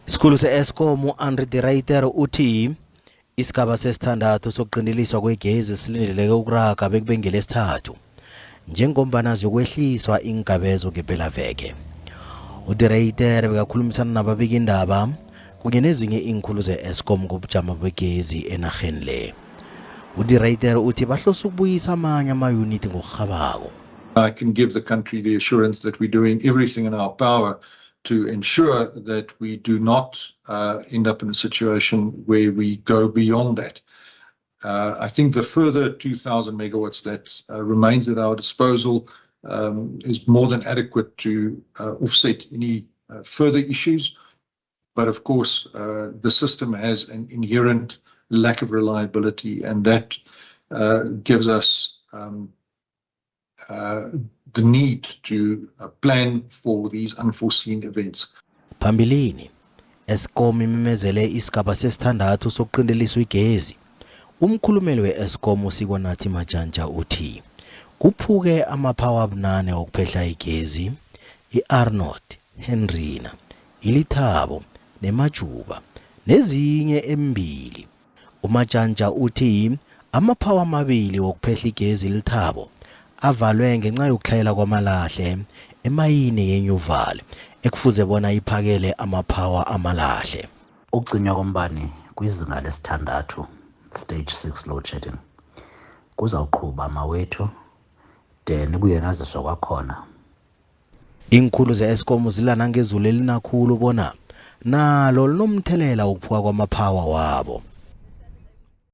Isikhulu se-Eskom u-Andre de Ruyter uthi isigaba sesithandathu sokuqinteliswa kwegezi silindeleke ukuraga bekube ngelesithathu njengombana ziyokwehliswa iingabezo ngepelaveke. UDe Ruyter bekakhulumisana nababikindaba kunye nezinye iinkhulu ze-Eskom ngobujamo begezi enarheni le. UDe Ruyter uthi bahlose ukubuyisa amanye amayunithi ngokurhabako. I can give the country the assurance that we're doing everything in our power to ensure that we do not end up in a situation where we go beyond that. I think the further 2,000 megawatts that remains at our disposal is more than adequate to offset any further issues. But of course, the system has an inherent lack of reliability, and that gives us the need to plan for these unforeseen events. Phambilini, Eskom imemezele isigaba sesithandathu sokuqinteliswa igezi. Umkhulumeli we-Eskom uSikonathi Mantshantsha uthi kuphuke amaphawa abunane wokuphehla igezi, i-Arnot, Hendrina, iLithabo neMajuba nezinye embili. UMantshantsha uthi amaphawa amabili wokuphehla igezi iLithabo avalwe ngenxa yokutlhayela kwamalahle emayini yeNewvale ekufuze bona iphakele amaphawa amalahle. Ukucinywa kombane kwizinga lesithandathu, stage 6 load shedding, kuzawuqhuba mawethu de nibuye naziswa kwakhona. Iinkhulu ze-Eskom zilila nangezulu elinakhulu bona nalo linomthelela wokuphuka kwamaphawa wabo.